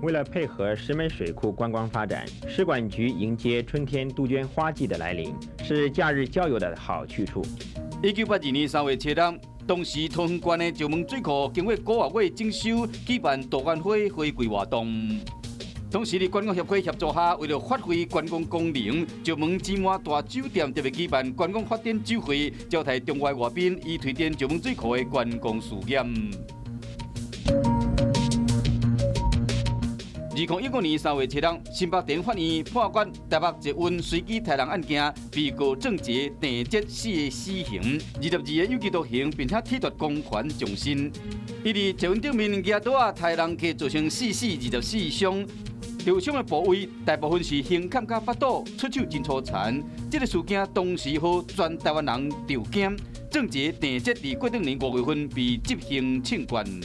為了配合石門水庫觀光發展，石管局迎接春天杜鵑花季的來臨，是假日郊遊的好去處。1982年3月7日，當時桃園縣的石門水庫經過九個月整修，舉辦杜鵑花花季活動。同時，佇觀光協會協助下，為了發揮觀光功能，石門芝麻大酒店特別舉辦觀光發展酒會，招待中外外賓，以推展石門水庫的觀光事業。2015年3月7日，新北地法院判決台北捷運隨機刣人案件，被告鄭捷、鄭捷四个死刑，22個有期徒刑，並且褫奪公權終身。伊佇捷運頂面舉刀仔刣人客，造成四死24傷，受傷的部位大部分是胸坎佮腹肚，出手真粗殘。這个事件當時予全台灣人著驚。鄭捷、鄭捷佇過轉年5月份被執行槍決。